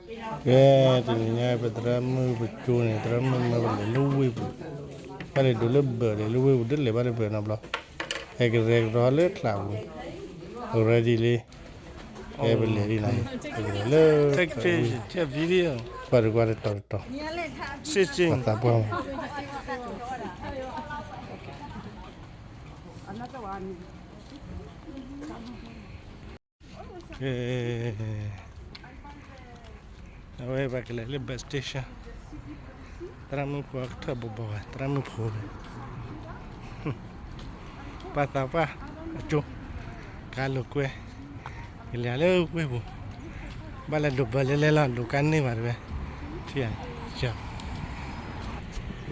ကဲ, တနံၤညါပသရၣ်မုၣ်ပကၠိန့ၣ် သရၣ်မုၣ်မၢပလဲၤလၢဝ့ၢ်ပူၤ, ဘၣ်လဲၤဒိးလၢဘၢၣ်လဲၤလၢဝ့ၢ်ပူၤ တလဲၤဘၣ်တဘၢၣ်နီတဘျီ, ဟဲကရဲကရီလၢချးပူၤ, readyလံ, ကဲပလဲၤလံနီၤ, ပကလဲၤလၢ, ကွၢ်တကွၢ်တတီၤတတီၤ, ပှၤသးပှၢ်မး အဝဲပှၤကလဲၤလၢ bus station, သရၣ်မုၣ်ဖိအကထၢၣ်ဘီဘီဝဲ သရၣ်မုၣ်ဖိန့ၣ်, ပှၤသးပှၢ်အကၠိ, ကါလိာ်ကွဲ, ကလဲၤလၢဝ့ၢ်ပူၤ, ဘၣ်လဲၤဒိးဘၢၣ်လဲၤလဲၤလီၤ ဒိးကါန့ၢ်ဘၣ်တဝဲ, ထံၣ်ဧါ,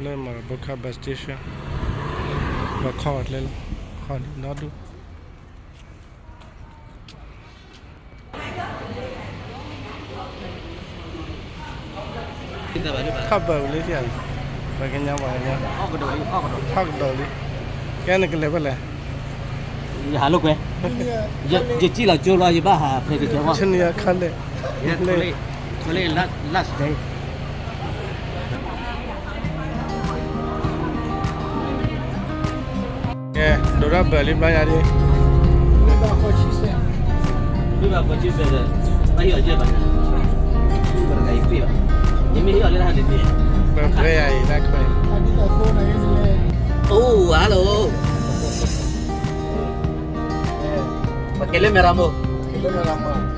လၢ Maraboca bus station, ပခီၣ်ကျဲလီၤ, ခီၣ်လံနီဒူၣ် ထီၣ်ဘၢၣ်လံ, ပှၤကညီ, ပှၤကညီ, ထီၣ်ကဒီးလံ, ကဲနကလဲၤဖဲလဲၣ်, ယဟးလိာ်ကွဲ, ယစံၣ်လီၤကၠိလီၤ ယဘၣ်ဟးဖဲကကဲ, ဆနံၤအခါလဲၣ်, last day. ကဲ, ဒိးထီၣ်ဘၢၣ်လံဘျီညါဒ်, ဘၣ်ဃီဆံဆဲး, ဘၣ်ဃီဆံဆဲးဒီး, ဘၣ်ဟ့ၣ်အီၤကဲဘၣ်, ယမ့ၢ်ဟ့ၣ်အီၤလၢတၢ်န့ၣ်, ပှဲၤယၤအံၤတၢ်ခွဲး, အိၣ် hello. ပက့ၤလၢမဲၢ်ရမိၢ်, လၢမဲၢ်ရမိၢ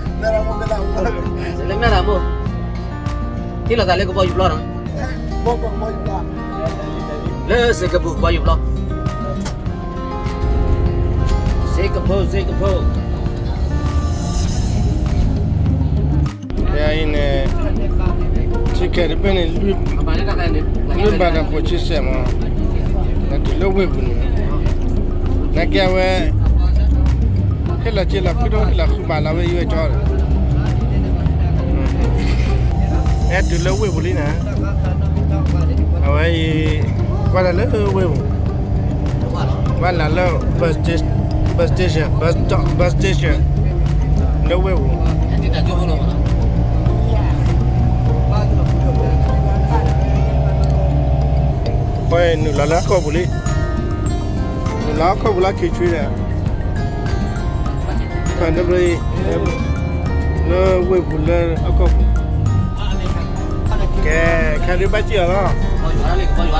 ်, ဟ့ၣ်လီၤသးလၢကဘီယူၤပျီနီၤ, လၢစ့ကပူၤကဘီယူၤပျီ, စ့ကပူၤ, စ့ကပူၤ. အံၤန့ၣ်, ထံကဲတဘ့ၣ်န့ၣ်, လွံၢ်ဘးဒီးဃိးဆံစဲးမး, နတုၤလၢဝ့ၢ်ပူၤန့ၣ်, နကဲဝဲ, ဟ့ၣ်လီၤစ့လီၤဖုၣ်ဒိၣ် ဟ့ၣ်လီၤဃုဘးလီၤဝဲအံၤဝဲကၠီဒီး, ဟဲတုၤလၢဝ့ၢ်ပူၤလံန့ၣ်, အဝဲအံၤ, ကွၢ်တၢ်လၢဝ့ၢ်ပူၤ, ကွၢ်လၢလၢ bus station, bus stop, bus station, လၢဝ့ၢ်ပူၤ ပှၤနုာ်လီၤလၢဟီၣ်ခိၣ်ပူၤလံ, နုာ်လီၤဟီၣ်ခိၣ်ပူၤလၢခံဆွံဒီး, ဖဲန့ၣ်ဘျီ, လၢဝ့ၢ်ပူၤလၢဟီၣ်ခိၣ်ပူၤ, ကဲ, ခဲဒုးဘၣ်စံၣ်အီၤလီၤ,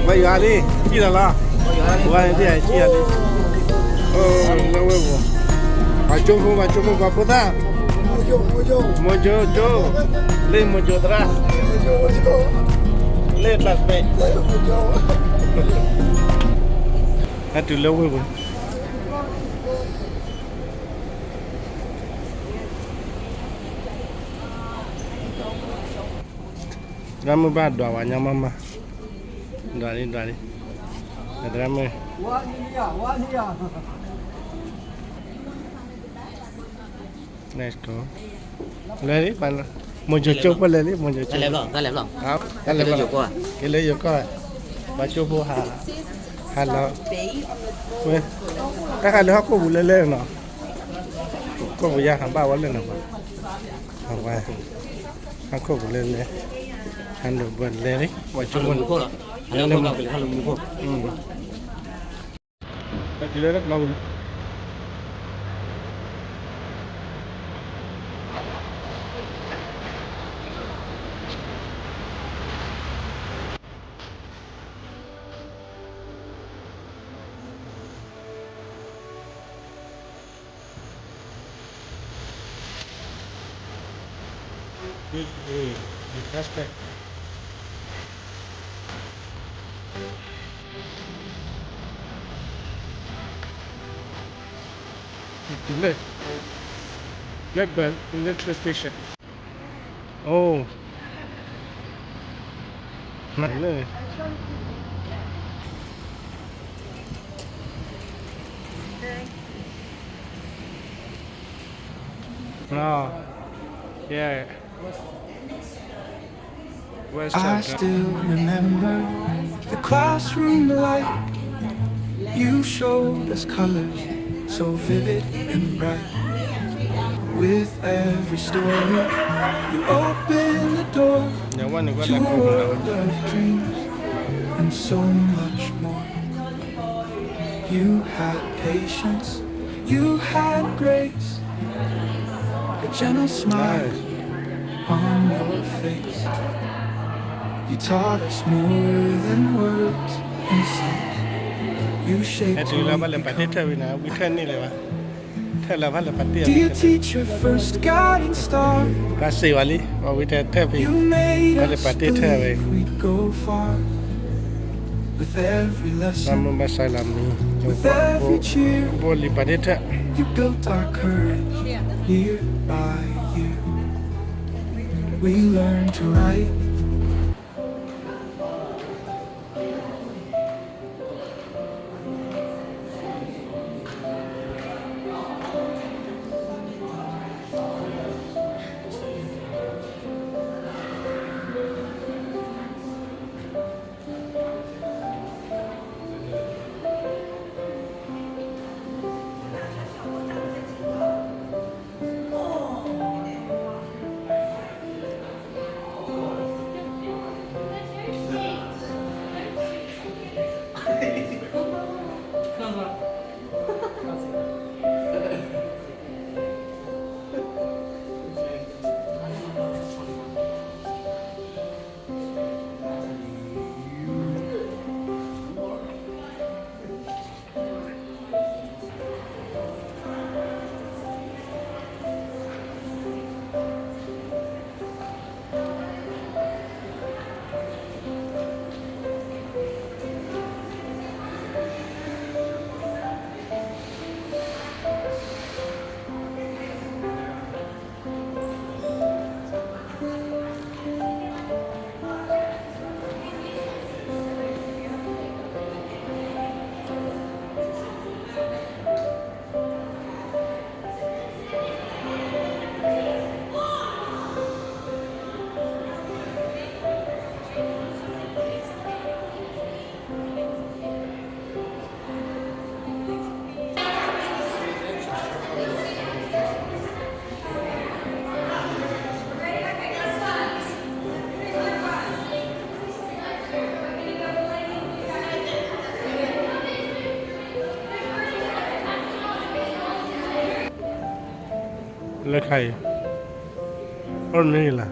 ဘၣ်ယွၤလံ, စံၣ်လီၤလီၤ, ဝါန့ၣ်စံၣ်အီၤလံ, လၢဝ့ၢ်ပူၤ, ပှၤကၠိဖိ, ပှၤကၠိဖိ, ပှၤဖိသၣ်, မိၢ်ကၠိကၠိ, လၢမိၢ်ကၠိသရၣ်, လၢ classmate, ဟဲတုၤလၢဝ့ၢ်ပူၤ သရၣ်မုၣ်ဘၣ်ဒွးဝဲညီမးမး, ဒွးလံဒွးလံ, သရၣ်မုၣ်, လဲၤလံ, မိၢ်ကၠိကၠိဖိလဲၤလံ, မိၢ်ကၠိကၠိ, တၢ်လဲၤဘျီ, က့ၤလၢယိၤကီၢ်, ပှၤကၠိဖိဟး, ဟးလီၤ, တၢ်ဟးလၢဟီၣ်ခိၣ်ပူၤလဲၤလဲၣ်နီၤ, ဟီၣ်ခိၣ်ပူၤယါဟးဘၣ်ဝဲလဲၣ်နီၤ, ဟီၣ်ခိၣ်ပူၤလဲၤလဲၣ်, ဟးဒိးဘၢလဲၤလံ, ပှၤကၠိဖိ, ဟးလၢဟီၣ်ခိၣ်ပူၤ, Blackbird electric station. Oh, nice. Oh, yeah. I still remember the classroom light. You showed us colors so vivid and bright. With every story, You opened the door to a world of dreams and so much more. You had patience, you had grace, a gentle smile on your face. You taught us more than words and songs. You shaped who we become. ထၢၣ်လၢဘၣ်လဲၤပာ်တ့ၢ်ထၢၣ်ဝံၤန့ၣ် ဝံထၢၣ်န့ၢ်လၢၤဘၣ်, ထၢၣ်လၢဘၣ်လဲၤပာ်တ့ၢ် Dear teacher, first guiding star. ဘၣ်စံးဝဲလံ အဝံထၢၣ်ထၢၣ်ဖဲ You made us believe we'd go far. With every lesson, with every cheer, ဘၣ်လံပာ်တ့ၢ်ထၢၣ် you built our courage year by year. We learned to write. လၢခါအံၤ အိၣ်န့ၣ်လၢ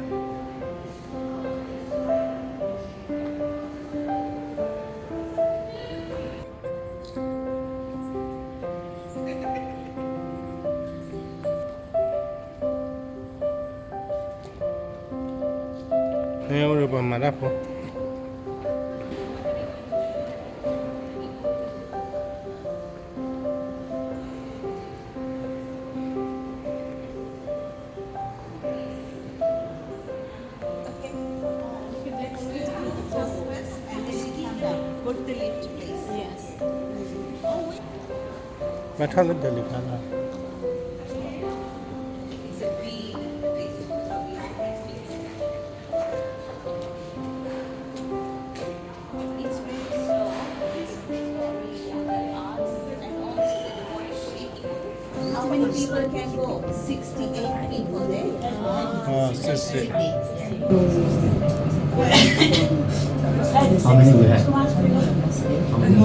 န့ၣ်အိၣ်ဒီးပှၤမၤတၢ်ဖိ ဘၣ်ထီၣ်လၢဒၢးလံၤဖးလီၤ. How many people can go? Sixty-eight people there. Ah, sixty. How many we have? How many?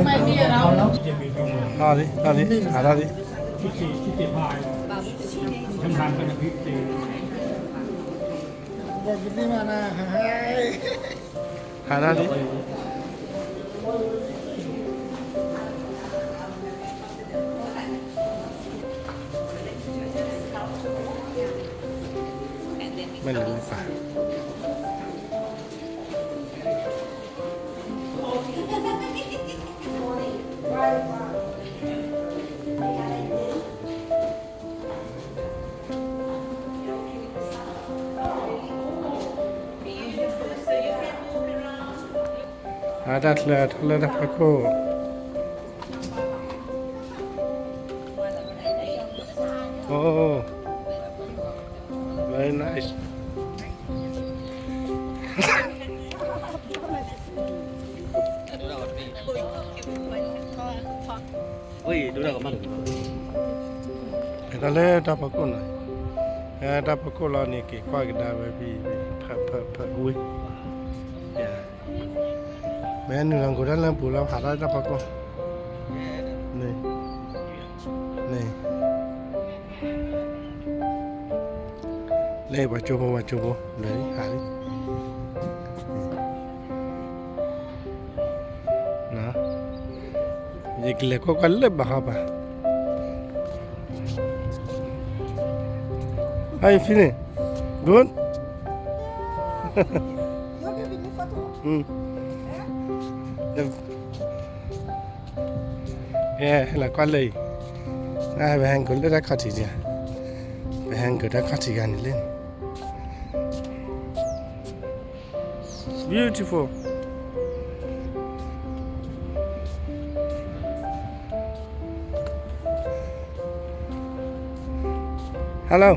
Might be around. ထီၣ်လံ ထီၣ်လံ ဟးထီၣ်လံ ဟးထီၣ်လံ မ့ၢ်လၢပၢ် အတၢ်ချၢထီၣ်လၢတၢ်ဖီခိၣ် Oh, very nice. ဖဲတၢ်လၢတၢ်ဖီခိၣ်နီၤ, ဖဲ တၢ်ဖီခိၣ်လီၤန့ၣ် က့ၤကွၢ်ကဒါဝဲဘံၣ်, ဖၢဖၢဖၢဝံၤ, မ့ၢ်နုာ်လီၤကိးတၢ်လၢပူၤလီၤ ဖးထီၣ်တၢ်ဖီခိၣ်, န့ၣ်, န့ၣ် လၢပှၤကၠိဖိ ပှၤကၠိဖိ လၢဟးလံ, ယကလဲၤကွၢ်ကွၢ်လၢဘၣ်ဟီဘၣ်. How you feeling? Good? Hê, ဟဲလီၤကွၢ်လၢအံၤ, ပဟဲက့ၤလၢတၢ်ခီၣ်ထံး, ပဟဲက့ၤတၢ်ခီၣ်ထံးဂၤန့ၣ်လၢန့ၣ်. Beautiful. Hello.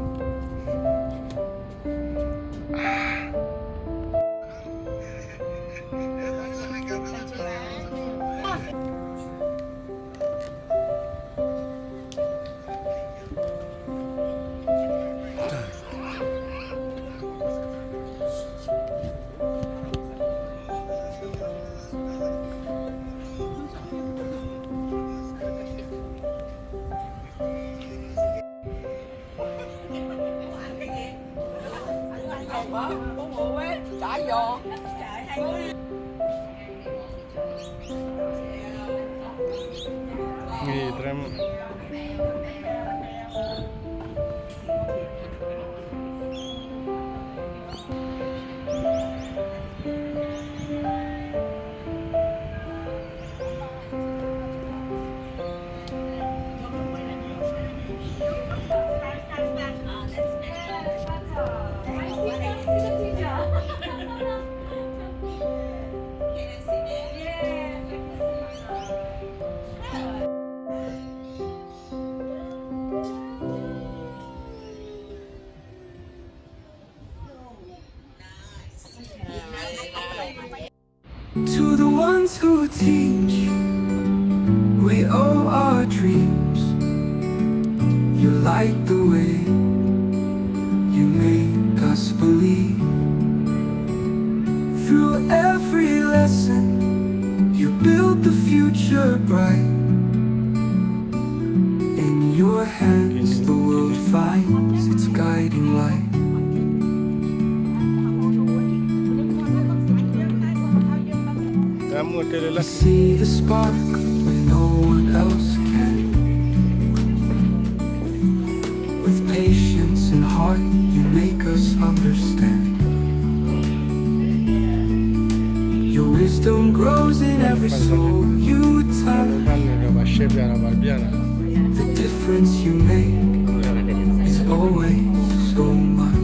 To the ones who teach, we owe our dreams. You light the way, you make us believe. Through every lesson, you build the future bright. In your hands, the world finds its guiding light. See the spark when no one else can. With patience and heart, you make us understand. Your wisdom grows in every soul you touch. The difference you make is always so much.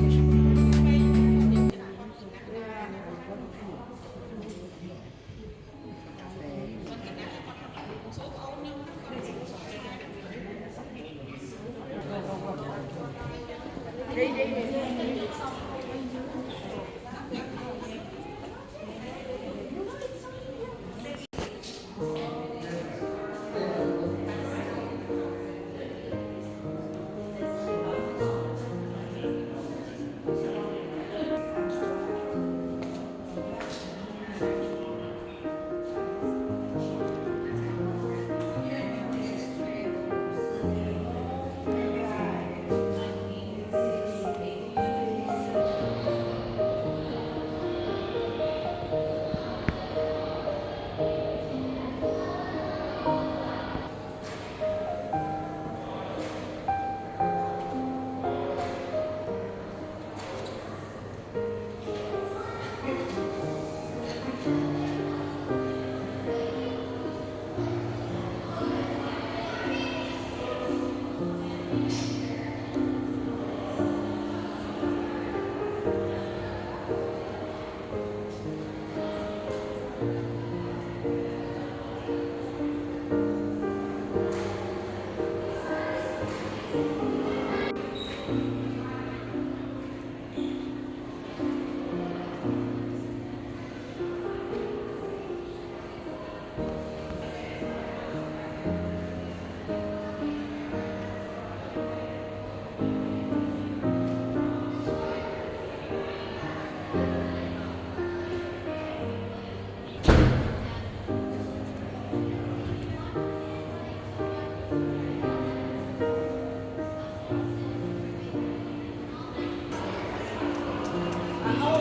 မ့ၢ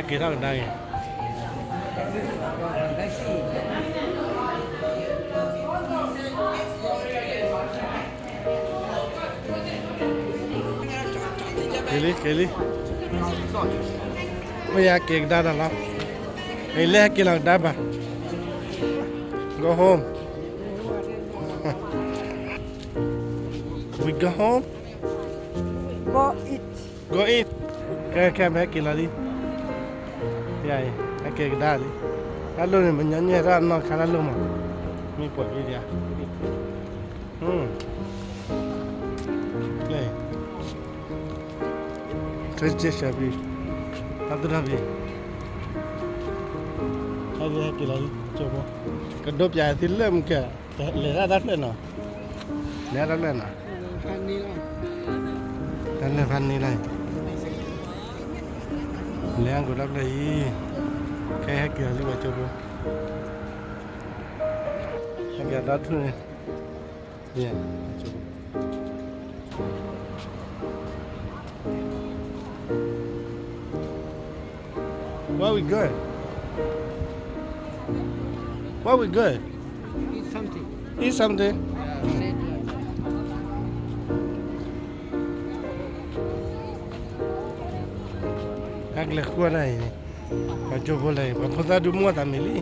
်က့ၤထီၣ်ကဒါက့ၤ က့ၤလံ က့ၤလံ မ့ၢ်ယက့ၤကဒါဒီးလီၤ အလဲၤဟဲက့ၤလီၤကဒါဘၣ် Go home. We go home. Go eat. Go eat. ခဲ ခဲ မ့ၢ်ဟဲက့ၤလီၤလံ ယၤအံၤ ဟဲက့ၤကဒါလံ တၢ်လိၣ်န့ၣ် မညီနုၢ်တၢ်နီၢ်ခါတၢ်လိၣ်မး မ့ၢ်ပှၤက့ၤယၤ လၢ ခဲစ့ၢ်ဆၢဖံ တၢ်သူၣ်ထီၣ်ဖံ ဟဲက့ၤ ဟဲက့ၤလီၤလံ ကၠိဖိ ကဒိပျးသံလၢမုၢ်ကဲ လဲၤတၢ်တဖျၢၣ်နီၤ လဲၤတၢ်တဖျၢၣ်နီၤ တၢ်လၢဖးန့ၢ်လီၤ လဲၤအကတၢၢ်တဖျၢၣ်အံၤ ခဲဟဲက့ၤလီၤလံ ပှၤကၠိဖိ ဟဲက့ၤဒီထူၣ်န့ၣ် ယဲ Where we going? Where we going? Eat something. Eat something? Yeah, sit here. ဟဲကလဲၤဃုအီၣ်တၢ်အံၤန့ၣ် ပှၤကၠိဖိလဲၤ ပှၤဖိသၣ်ဒုးမူအသးမံၤလံ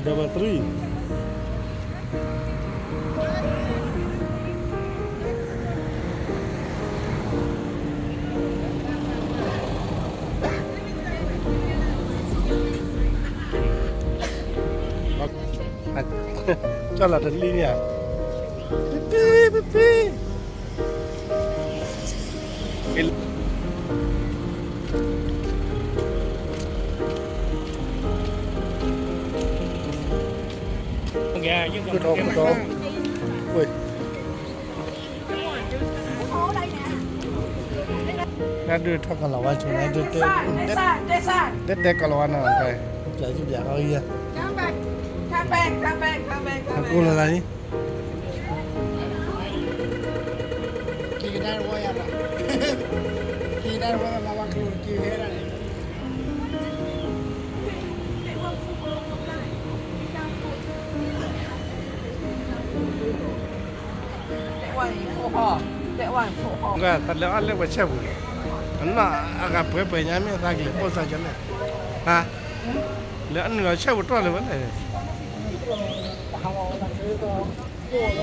Number three. ကၠီၣ်လီၤတလံၣ်န့ၣ်ဧါ ပပံ ပပံ ကထီကထီ ဝ့ၢ် နဒုးထီၣ်ကလီၤဝါဆိ နဒုးတဲ တဲကလီၤဝါနီၤ ပျးစုပျးအီၤယဲ အကိးလီၤသးလံ က့ၤကဒါဝဲယၤလီၤ က့ၤကဒါဝဲလီၤ မၤဝဲကျိၤက့ၤဝဲဒၣ်န့ၣ် တၢ်လဲၤအီၣ်လၢပှၤဆဲပူၤ အနီၢ်အဂၤပှဲၤပှဲၤညါမ့ၢ်သးကလဲၤပိၢ်စၢ်ကလဲၣ် ဟါ လဲၤအနုာ်လီၤဆဲပူၤတြီၢ်လၢၤဝဲလဲၣ်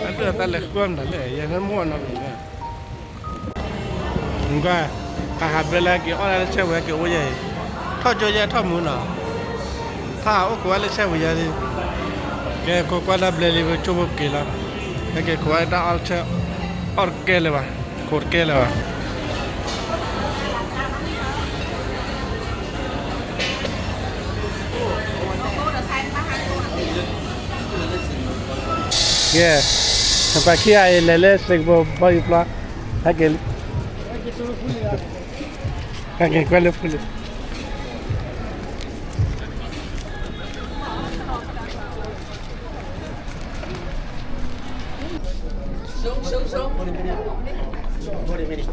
အဒုးတၢ်လဲၤဃုအီၣ်မတၤလဲၣ် ယဲၢ်မ့ၢ်အနီၢ်မ့ၢ် နကွၢ် ဟးဟးဘျဲလၢက့ၤအီၣ်လၢဆဲဝဲက့ၤအိၣ်ယဲၢ်အံၤ ထီၣ်ကၠိယဲၢ်ထီၣ်မုာ်နီၤ ထီၣ်ဟးအိၣ်ကိးဝဲလၢဆဲဝဲယဲၢ်လံ ကဲခိးကွၢ်တၢ်ဘျဲလံ ပကၠိဖိက့ၤလီၤ ဟဲက့ၤခိးဝဲတၢ်အီၣ်ဆဲ အီၣ်တကဲလၢၤဘၣ် ခိးတကဲလၢၤဘၣ် ကဲ နပှၤခံဂၤအံၤလဲၤလၢစ့ၢ်ကီးဘီယူၤပျီ ဟဲက့ၤလံ ဟဲက့ၤကွၢ်လၢဖုလံ Forty minute.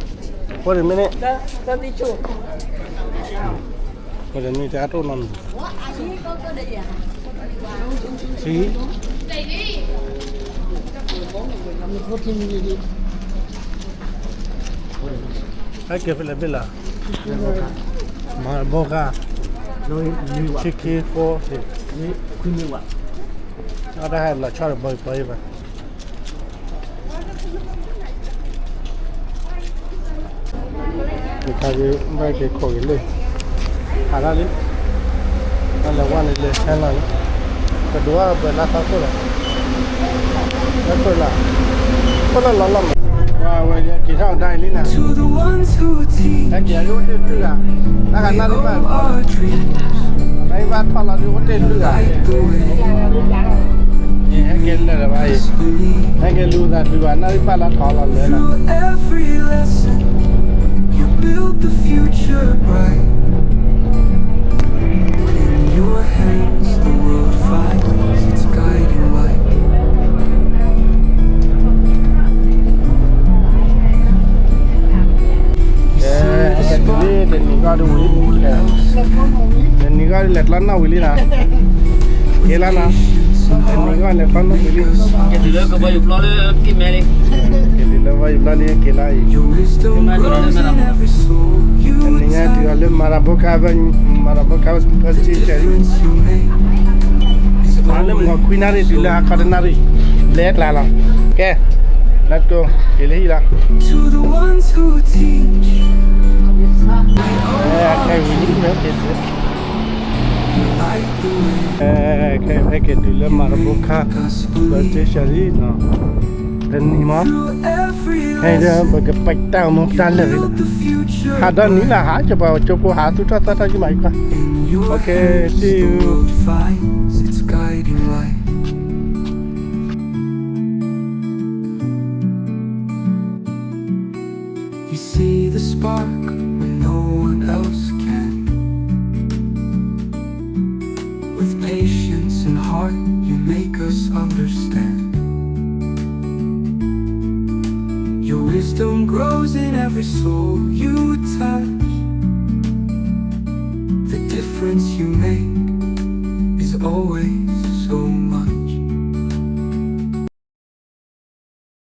Forty minute အတိၢ်နီၢ်မံၤ See? Forty minute. ဟဲက့ၤဖဲလဲၣ်ဘ့ၣ်လီၤ မၤဘီဂၤ chicken forty အတၢ်ဟဲလီၤဆီဒီးဘီပီဘၣ် ယခါက့ၤဘၣ်က့ၤခိးက့ၤလၢ ဟးထီၣ်လံ တၢ်လဲၤဝဲန့ၣ်လဲၤဆဲလီၤလံ ကဒိးအဘၢၣ်လၢသီခိၣ်လီၤ သီခိၣ်လီၤ ဖိလၢလီၤလီၤမး, ဝဲက့ၤထီၣ်ကဒါအံၤလံနၤ, ဟဲက့ၤအံၤအိၣ်တ့ၢ်တဖုဂၤ, တၢ်ဂၤနၣ်ရံၣ်ဘၣ်, နၣ်ရံၣ်ဘၣ်ထီၣ်လီၤဒုးအိၣ်တ့ၢ်တဖုဂၤ, ဟဲက့ၤလၢာ်လၢၤဘၣ်အံၤ, ဟဲက့ၤလူၤသးဒုးဘၣ် နၣ်ရံၣ်ဘၣ်လီၤထီၣ်လီၤလၢာ်လီၤ. You built the future bright. In your hands, the world finds its guiding light. ကဲ, တနံၤဂီၢ်ဒ်ဝံၤ, တနံၤဂီၢ်ဒ်လဲၤကျီနီၣ်ဝံၤလံနၤ, က့ၤလီၤနၤ, တနံၤဂီၢ်လဲၤကျီနီၣ်ဝံၤလံ, က့ၤတုၤလၢကဘီယူၤပျီလၢက့ၤမဲလံ, က့ၤတုၤလၢကဘီယူၤပျီလံ က့ၤလီၤအံၤ, တနံၤညါတုၤအီၤလၢ Maraboca, Maraboca Bus Station လၢမုၢ်ဂီၤခွံနၣ်ရံၣ် တုၤလၢအခီတနၣ်ရံၣ်, လဲၤကျါလီၤ, ကဲ, let's go, က့ၤလၢဟံၣ်လီၤ, ခဲဝံၤလံ, ခဲဖဲက့ၤတုၤလၢ Maraboca Bus Station လံ, တနံၤမး, ဟဲဒီး ပကပာ်တၢ်အိၣ်မူပတၢ်လၢာ်လံ, ဟးဒီနံၤလၢဟး ကပှၤကၠိဖိဟးသူၣ်ထီၣ်သီထီၣ်ကံမးအံၤ, okay, see you. You see the spark when no one else can. With patience and heart, you make us understand. Your wisdom grows in every soul you touch. The difference you make is always so much.